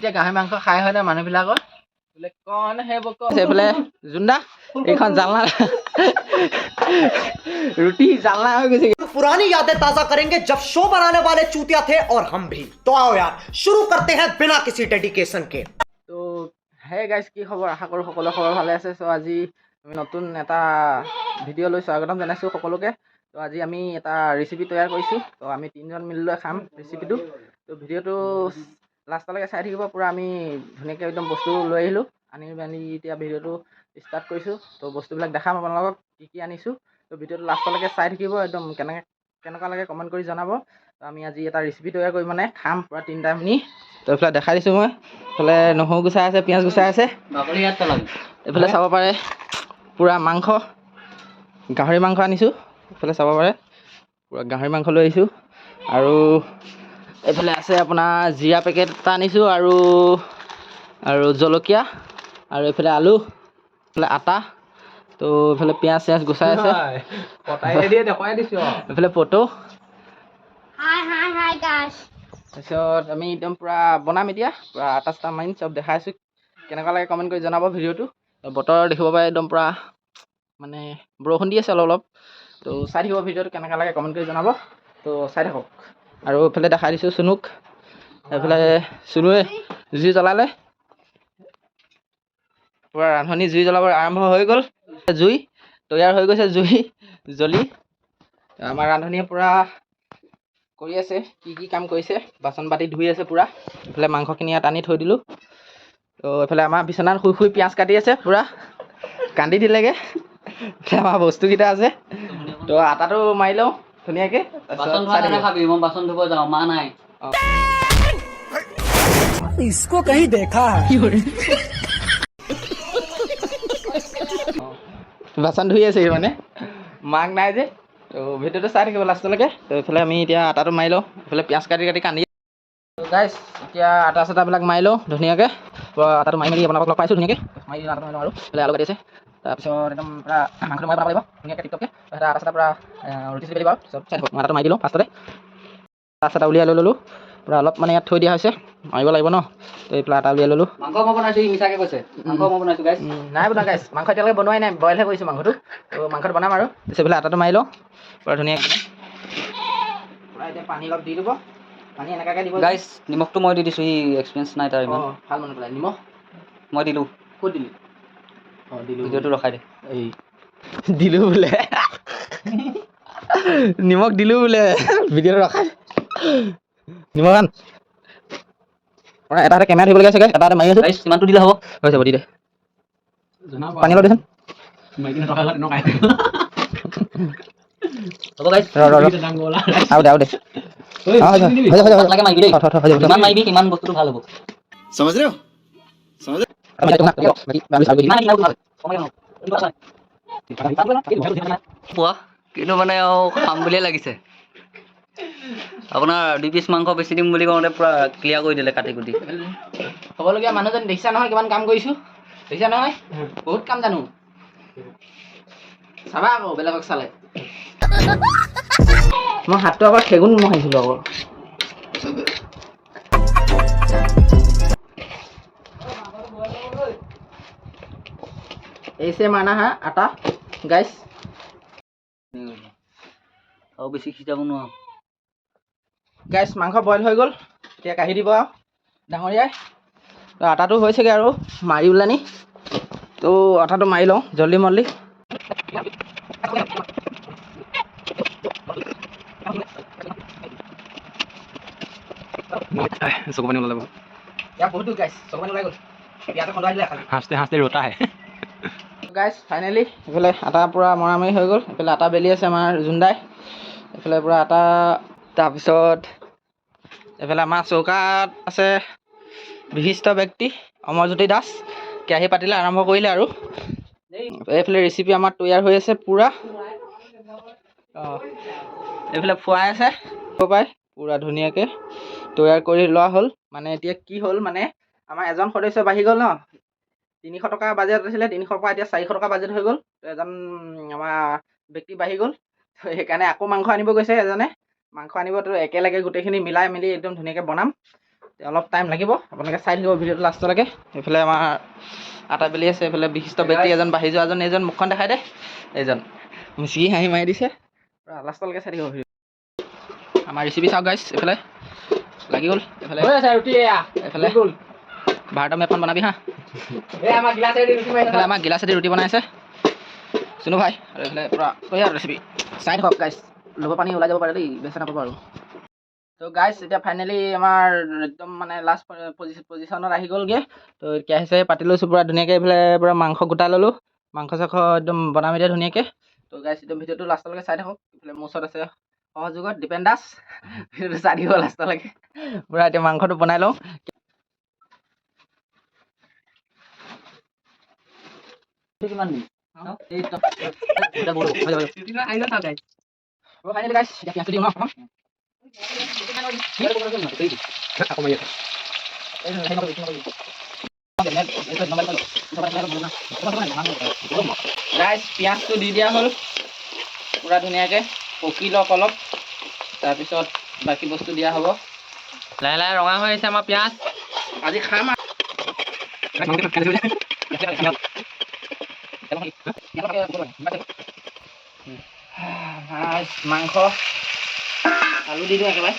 এতিয়া গাহৰি মাংস খাই হয় নাই মানুহবিলাকৰ বোলে কণ সেইবোৰ ক এইফালে জোনদা, এইখন জালনা ৰুটি জালনা হৈ গৈছে। पुरानी यादें ताजा करेंगे, जब शो बनाने वाले चूतिया थे और हम भी। तो आओ यार, शुरू करते हैं बिना किसी डेडिकेशन के। তো হে গাইজ, কি খবৰ? আশা কৰোঁ সকলোৰে খবৰ ভালে আছে। চ' আজি আমি নতুন এটা ভিডিঅ' লৈ স্বাগতম জনাইছোঁ সকলোকে। তো আজি আমি এটা ৰেচিপি তৈয়াৰ কৰিছোঁ। তো আমি তিনিজন মিলি লৈ খাম ৰেচিপিটো। তো ভিডিঅ'টো লাষ্টলৈকে চাই থাকিব। পূৰা আমি ধুনীয়াকৈ একদম বস্তু লৈ আহিলোঁ, আনি মেলি এতিয়া ভিডিঅ'টো ষ্টাৰ্ট কৰিছোঁ। তো বস্তুবিলাক দেখাম আপোনালোকক কি কি আনিছোঁ। তো ভিডিঅ'টো লাষ্টলৈকে চাই থাকিব একদম। কেনেকৈ কেনেকুৱা লাগে কমেণ্ট কৰি জনাব। তো আমি আজি এটা ৰেচিপি তৈয়াৰ কৰি মানে খাম পূৰা তিনিটা মিনি। তো এইফালে দেখাই দিছোঁ মই, এইফালে নহৰু গুচাই আছে, পিঁয়াজ গুচাই আছে। বাকলি ইয়াত পেলাবি। এইফালে চাব পাৰে, পূৰা মাংস, গাহৰি মাংস আনিছোঁ। এইফালে চাব পাৰে, পূৰা গাহৰি মাংস লৈ আহিছোঁ। আৰু এইফালে আছে আপোনাৰ জিৰা পেকেট এটা আনিছোঁ আৰু জলকীয়া আৰু এইফালে আলু, এইফালে আটা। তো এইফালে পিঁয়াজ চিয়াজ গুচাই আছে। এইফালে photo. Hi, hi, hi, guys. তাৰপিছত আমি একদম পূৰা বনাম এতিয়া। পূৰা আটা চাটা মাৰিম, চব দেখাই আছোঁ। কেনেকুৱা লাগে কমেণ্ট কৰি জনাব ভিডিঅ'টো। বতৰ দেখিব পাৰে, একদম পূৰা মানে বৰষুণ দি আছে অলপ অলপ। তো চাই থাকিব ভিডিঅ'টো, কেনেকুৱা লাগে কমেণ্ট কৰি জনাব। তো চাই থাকক। আৰু এইফালে দেখাই দিছোঁ চুনুক। এইফালে চুনুৱে জুই জ্বলালে। পূৰা ৰান্ধনি জুই জ্বলাব আৰম্ভ হৈ গ'ল। জুই তৈয়াৰ হৈ গৈছে, জুই জ্বলি আমাৰ ৰান্ধনীয়ে পূৰা কৰি আছে। কি কি কাম কৰিছে, বাচন বাতি ধুই আছে পূৰা। এইফালে মাংসখিনি ইয়াত আনি থৈ দিলোঁ। তো এইফালে আমাৰ বিচনাত শুই শুই পিঁয়াজ কাটি আছে, পূৰা কান্দি দিলেগৈ। এইফালে আমাৰ বস্তুকেইটা আছে। তো আটাটো মাৰি লওঁ ধুনীয়াকৈ, তাৰপিছত বাচন ধোৱা চাই কাৰণে থাকিব। খাবি, মই বাচন ধুব যাওঁ, মা নাই। इसको कहीं देखा है। বাচন ধুই আছে সি, মানে মাক নাই যে। তো ভিডিঅ'টো চাই থাকিব লাষ্টলৈকে। তো এইফালে আমি এতিয়া আটাটো মাৰি লওঁ। এইফালে পিঁয়াজ কাটি কাটি কান্দি। গাইছ, এতিয়া আটা চাটাবিলাক মাৰি লওঁ ধুনীয়াকৈ। পূৰা আটাটো মাৰি মেলি আপোনালোকক লগ পাইছোঁ। ধুনীয়াকৈ মাৰি আটাটো মাৰি লওঁ। আৰু এইফালে আলু কাটি আছে। তাৰপিছত একদম পূৰা মাংসটো মই বনাব লাগিব ধুনীয়াকৈ টিপটপকৈ। তাৰপিছত আটা চাটা পূৰা ৰুটি চুটি বেলিব আৰু চব চাই থাকক। মই আটাটো মাৰি দিলোঁ ফাৰ্ষ্টতে। আটা চাটা উলিয়াই লৈ ল'লোঁ পূৰা। অলপ মানে ইয়াত থৈ দিয়া হৈছে, মাৰিব লাগিব ন। তো এইফালে আটা উলিয়াই ল'লোঁ। মাংস মই বনাইছো, ই মিছাকে কৈছে। মাংস মই বনাইছো গাইছ। নাই বনোৱা গাইছ, মাংস এতিয়ালৈকে বনোৱাই নাই, বইলহে কৰিছোঁ মাংসটো। তো মাংসটো বনাম আৰু। তাৰপিছত এইফালে আটাটো মাৰি লওঁ পূৰা ধুনীয়াকৈ পূৰা। এতিয়া পানী অলপ দি দিব, পানী এনেকুৱাকৈ দিব। গাইছ, নিমখটো মই দি দিছো, ই এক্সপিৰিয়েঞ্চ নাই তাৰ ইমান। অঁ, ভাল মনত পেলাই। নিমখ মই দিলো। ক'ত দিলি? অঁ, দিলোঁ। ভিডিঅ'টো ৰখাই দে। এই দিলোঁ বোলে, নিমখ দিলোঁ বোলে, ভিডিঅ'টো ৰখাই নিমখ আন। এটা এটা কেমেৰা ধৰিবলগীয়া চাগে, এটা এটা মাৰি আছোঁ। গাইছ, ইমানটো দিলে হ'ব। হৈ যাব, দি দে। পানী অলপ দেচোন। হ'ব গাইছ। ৰ ৰ ৰ, আৰু দে, আৰু দে। অঁ, হৈ যাব, হৈ যাব, হৈ যাব। লাগে মাৰিবি দেই। থ, থ, থ, হৈ যাব। যিমান মাৰিবি সিমান বস্তুটো ভাল হ'ব। समझ रहे हो, समझ रहे যিমান মাৰিবি ভাল। পোৱা কিন্তু মানে আৰু খাম বুলিয়ে লাগিছে। আপোনাৰ 2 পিচ মাংস বেছি দিম বুলি কওঁতে পূৰা ক্লিয়াৰ কৰি দিলে কাটি কুটি। হ'বলগীয়া মানুহজন দেখিছা নহয়, কিমান কাম কৰিছোঁ দেখিছা নহয়? বহুত কাম জানো। চাবা আকৌ বেলেগক চালে। মই হাতটো আকৌ ঠেগুন মহাইছিলোঁ আকৌ। ऐसे माना है आटा गाइस। আৰু বেছি সিজাব নোৱাৰো। গাইছ, মাংস বইল হৈ গ'ল। এতিয়া কাঢ়ি দিব আৰু ডাঙৰীয়াই। তো আটাটো হৈছেগৈ আৰু মাৰি ওলানি। তো আটাটো মাৰি লওঁ জল্দি মল্দি। চকু পানী ওলাব। ইয়াত বহুত দূৰ গাইছ, চকু পানী ওলাই গ'ল, ইয়াতে খন্দুৱাই দিলে খালি। হাসতে হাসতে रोता है। গাইছ, ফাইনেলি এইফালে আটা পূৰা মৰামৰি হৈ গ'ল। এইফালে আটা বেলি আছে আমাৰ জোনদাই, এইফালে পূৰা আটা। তাৰপিছত এইফালে আমাৰ চৌকাত আছে বিশিষ্ট ব্যক্তি অমৰজ্যোতি দাস। কেৰাহী পাতিলে, আৰম্ভ কৰিলে। আৰু এইফালে ৰেচিপি আমাৰ তৈয়াৰ হৈ আছে পূৰা। অঁ, এইফালে ফুৱাই আছে পাই। পূৰা ধুনীয়াকৈ তৈয়াৰ কৰি লোৱা হ'ল। মানে এতিয়া কি হ'ল, মানে আমাৰ এজন সদস্য বাঢ়ি গ'ল ন। 300 টকা বাজেট আছিলে, 300ৰ পৰা এতিয়া 400 টকা বাজেট হৈ গ'ল। তো এজন আমাৰ ব্যক্তি বাঢ়ি গ'ল, তো সেইকাৰণে আকৌ মাংস আনিব গৈছে এজনে। মাংস আনিব, তো একেলগে গোটেইখিনি মিলাই মেলি একদম ধুনীয়াকৈ বনাম। অলপ টাইম লাগিব, আপোনালোকে চাই থাকিব ভিডিঅ'টো লাষ্টলৈকে। এইফালে আমাৰ আটা বেলি আছে। এইফালে বিশিষ্ট ব্যক্তি এজন বাঢ়ি যোৱা এজন, এইজন, মুখখন দেখাই দে। এইজন মিচিকি হাঁহি মাৰি দিছে পূৰা। লাষ্টলৈকে চাই থাকিব ভিডিঅ'। আমাৰ ৰেচিপি চাওক গাইছ, এইফালে লাগি গ'ল এইফালে। ৰুটি এয়া। এইফালে ভাৰতৰ মেপখন বনাবি হা। এই আমাৰ গিলাচেদি ৰুটি মাৰি। এইফালে আমাৰ গিলাচেদি ৰুটি বনাই আছে চুনু ভাই। আৰু এইফালে পূৰা তৈয়াৰ ৰেচিপি, চাই থাকক গাইছ। ল'ব পানী ওলাই যাব পাৰে দেই, বেচা নাপাব আৰু। তো গাইছ, এতিয়া ফাইনেলি আমাৰ একদম মানে লাষ্ট পজিশ্যনত আহি গ'লগৈ। তো কেৰাহী চাৰাহী পাতি লৈছোঁ পূৰা ধুনীয়াকৈ। এইফালে পূৰা মাংস গোটাই ল'লোঁ, মাংস চাংস একদম বনাম এতিয়া ধুনীয়াকৈ। তো গাইছ, একদম ভিডিঅ'টো লাষ্টলৈকে চাই থাকক। এইফালে মোৰ ওচৰত আছে সহযোগত দীপেন দাস। ভিডিঅ'টো চাই থাকিব লাষ্টলৈকে পূৰা। এতিয়া মাংসটো বনাই লওঁ। কিমান দিম? এই ফাইনেলি গাইছ, এতিয়া পিঁয়াজটো দিওঁ ন প্ৰথম। আকৌ মাৰি। গাইছ, পিঁয়াজটো দি দিয়া হ'ল পূৰা ধুনীয়াকৈ। পকি লওক অলপ, তাৰপিছত বাকী বস্তু দিয়া হ'ব। লাহে লাহে ৰঙা হৈ আহিছে আমাৰ পিঁয়াজ। আজি খাম আৰু। মাছ, মাংস, আলু দি দিওঁ একেবাৰে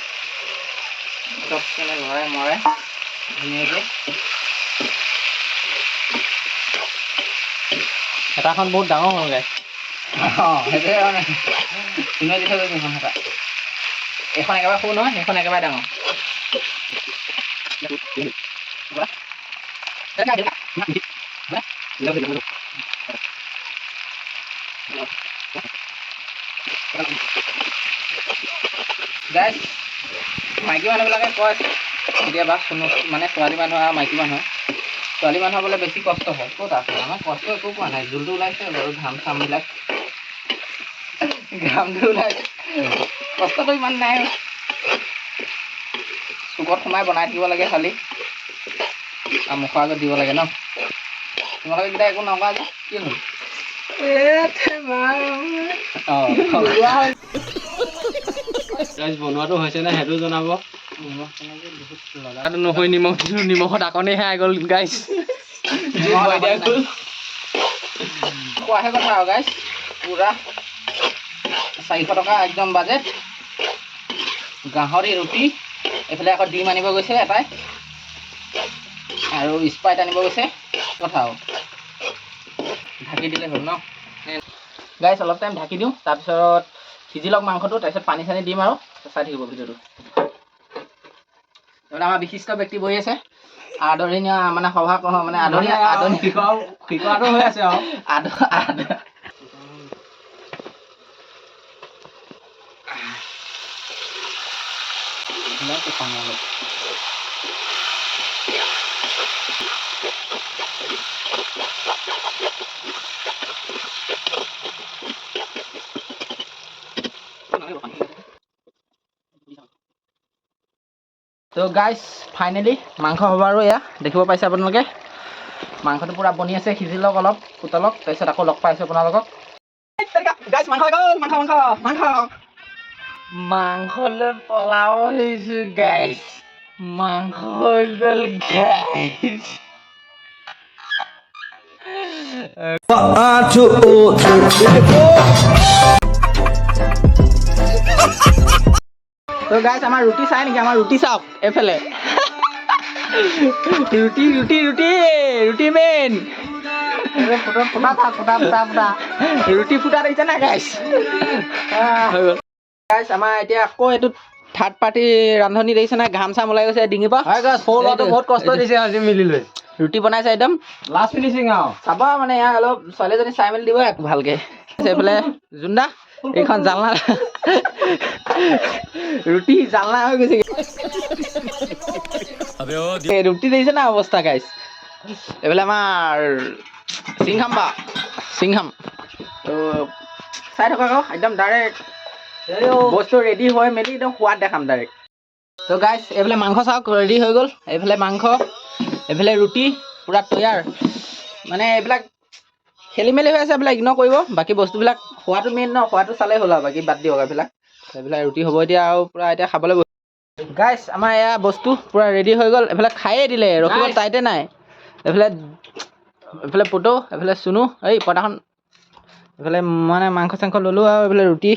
চব কেনে লৰাই মৰাই ধুনীয়াকৈ। হেতাখন বহুত ডাঙৰ হ'ল গাইছ। অঁ, সেইটোৱে মানে কোনে দি থৈ গৈছে সেইখন হেতা। এইখন একেবাৰে সৰু নহয়, সেইখন একেবাৰে ডাঙৰ। গাইছ, মাইকী মানুহবিলাকে কয় কেতিয়াবা শুনো, মানে ছোৱালী মানুহ আৰু মাইকী মানুহ, ছোৱালী মানুহৰ বোলে বেছি কষ্ট হয়। ক'ত আছে? আমাৰ কষ্ট একো পোৱা নাই। জোলটো ওলাইছে বাৰু, ঘাম চামবিলাক, ঘামটো ওলাইছে, কষ্টটো ইমান নাই। চুকত সোমাই বনাই থাকিব লাগে খালি আৰু মুখৰ আগত দিব লাগে ন। তোমালোকে কেইটা একো নকৰা যে, কি হ'ল? অঁ। গাইছ, বনোৱাটো হৈছে নে সেইটো জনাব। নহয়, নিমখ দিলোঁ, নিমখত আকণেই হেৰাই গ'ল গাইছ। খোৱাহে কথা আৰু গাইছ। পূৰা 400 টকা একদম বাজেট। গাহৰি, ৰুটি, এইফালে আকৌ ডিম আনিব গৈছে এটাই আৰু স্প্ৰাইট আনিব গৈছে। কথা আৰু ঢাকি দিলে হ'ল ন গাইছ? অলপ টাইম ঢাকি দিওঁ, তাৰপিছত সিজি লওক মাংসটো, তাৰপিছত পানী চানী দিম আৰু চাই থাকিব ভিডিঅ'টো। এইফালে আমাৰ বিশিষ্ট ব্যক্তি বহি আছে। আদৰণীয় মানে সভা মানে আদৰণীয় আদৰণি শিকোৱাটো হৈ আছে আৰু। আদ আদ অলপ। তো গাইছ, ফাইনেলি মাংস হ'ব আৰু এয়া দেখিব পাইছে আপোনালোকে, মাংসটো পূৰা বনি আছে। সিজি লওক অলপ, উতলক, তাৰপিছত আকৌ লগ পাইছোঁ আপোনালোকক। গাইছ, মাংস হৈ গ'ল। মাংস, মাংস, মাংস, মাংসলৈ পলাব আহিছোঁ গাইছ। মাংস হৈ গ'ল গাইছ। One, two, three, four. তো গাইছ, আমাৰ ৰুটি চাই নেকি? আমাৰ ৰুটি চাওক এইফালে। ৰুটি, ৰুটি, ৰুটি, ৰুটি মেইন। ফুটা ফুটা ফুটা ফুটা। ৰুটি ফুটা দেখিছে নাই গাইছ? হৈ গ'ল গাইছ। আমাৰ এতিয়া আকৌ এইটো থাৰ্ড পাৰ্টি ৰান্ধনি দেখিছে নাই? ঘাম চাম ওলাই গৈছে ডিঙিৰ পৰা। হয় গাইছ, সৰু ল'ৰাটো বহুত কষ্ট দিছে আজি মিলি লৈ। ৰুটি বনাইছে একদম। লাষ্ট ফিনিচিং আৰু। চাব মানে ইয়াৰ অলপ ছোৱালীজনী চাই মেলি দিব একো ভালকে। এইফালে জোনদা, এইখন জালনা ৰুটি, জালনা হৈ গৈছে এই ৰুটি। দেখিছে না অৱস্থা গাইছ? এইফালে আমাৰ সিংহাম বা সিংহাম। তো চাই থাকক আকৌ, একদম ডাইৰেক্ট বস্তু ৰেডি হৈ মেলি একদম সোৱাদ দেখাম ডাইৰেক্ট। তো গাইছ, এইফালে মাংস চাওক, ৰেডি হৈ গ'ল। এইফালে মাংস, এইফালে ৰুটি পূৰা তৈয়াৰ। মানে এইবিলাক খেলি মেলি হৈ আছে, এইবিলাক ইগন'ৰ কৰিব। বাকী বস্তুবিলাক খোৱাটো মেইন ন, খোৱাটো চালেই হ'ল আৰু বাকী বাদ দিয়ক এইবিলাক। এইবিলাক ৰুটি হ'ব এতিয়া আৰু পূৰা এতিয়া খাবলৈ। গাইছ, আমাৰ এয়া বস্তু পূৰা ৰেডি হৈ গ'ল। এইফালে খায়ে দিলে, ৰখিব টাইতে নাই। এইফালে এইফালে পুতৌ, এইফালে চুনু। এই পতাখন এইফালে মানে মাংস চাংস ল'লোঁ আৰু এইফালে ৰুটি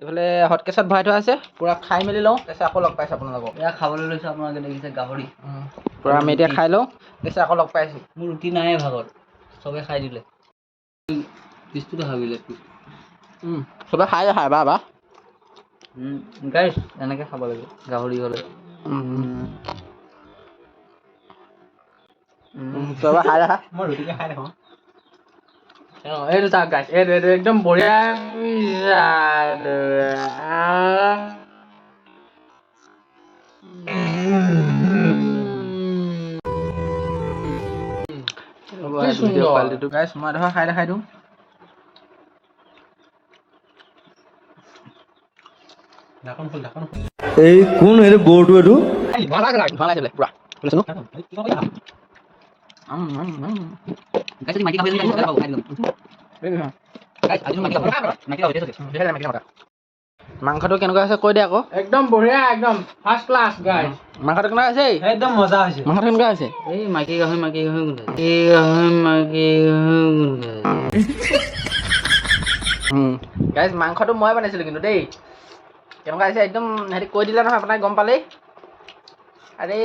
এইফালে হটকেছত ভৰাই থোৱা আছে। পূৰা খাই মেলি লওঁ, তাৰপিছত আকৌ লগ পাইছোঁ আপোনালোকক। এয়া খাবলৈ লৈছোঁ, আপোনালোকে দেখিছে গাহৰি। পূৰা আমি এতিয়া খাই লওঁ, তাৰপিছত আকৌ লগ পাইছোঁ। মোৰ ৰুটি নাইয়ে ভাগত, চবে খাই দিলে। পিচটো দেখাবিলে। চবে খাই খাই বা বা। গাইছ, এনেকৈ খাব লাগে গাহৰি হ'লে। চবে খাই দেখা। মই ৰুটিকে খাই থাকোঁ। অঁ, এইটো চাওক গাইছ, এইটো একদম বঢ়িয়া। গাইছ, মই এডোখৰ খাই দেখাই দিওঁ। ঢাকন খোল, ঢাকন খোল। এই কোন সেইটো বৰটো এইটো? ধোঁৱা লাগিছে বোলে পুৰা। চুনু। গাইছ, মাইকী গাহৰি খাই দিলোঁ। গাইছ, আজি মাইকী গাহৰি, মাইকী গাহৰি আছে। মাংসটো কেনেকুৱা হৈছে কৈ দে আকৌ। একদম বঢ়িয়া, একদম ফাৰ্ষ্ট ক্লাছ গাইছ। মাংসটো কেনেকুৱা হৈছে? একদম মজা হৈছে। মাংসটো কেনেকুৱা হৈছে? এই মাইকী গাহৰি, মাইকী গাহৰি গোন্ধাইছে। এই গাহৰি, মাইকী গাহৰি গোন্ধাইছে। গাইজ, মাংসটো মই বনাইছিলোঁ কিন্তু দেই। কেনেকুৱা হৈছে একদম সিহঁতি কৈ দিলে নহয়, আপোনাক গম পালেই। আৰে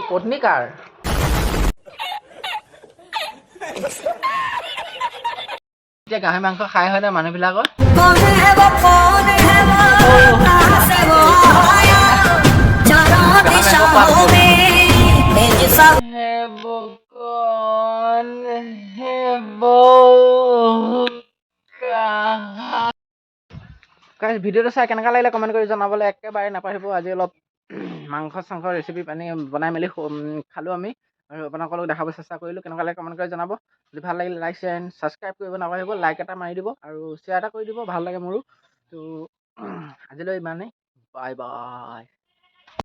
পত্নী কাৰ? এতিয়া গাহৰি মাংস খাই হয় নাই মানুহবিলাকৰ? कौन है वो, कौन है वो, कहाँ से वो आया? चारों दिशाओं में तेज सा है वो कौन है वो कहाँ? গাইজ, ভিডিঅ'টো চাই কেনেকুৱা লাগিলে কমেণ্ট কৰি জনাবলৈ একেবাৰে নাপাহৰিব। আজি অলপ মাংস চাংস ৰেচিপি পানী বনাই মেলি খালোঁ আমি আৰু আপোনালোকক দেখাব চেষ্টা কৰিলোঁ। কেনেকুৱা লাগে কমেণ্ট কৰি জনাব। যদি ভাল লাগিলে লাইক, শ্বেয়াৰ এণ্ড ছাবস্ক্ৰাইব কৰিব নাপাহৰিব। লাইক এটা মাৰি দিব আৰু শ্বেয়াৰ এটা কৰি দিব, ভাল লাগে মোৰো। তো আজিলৈ ইমানেই, বাই বাই।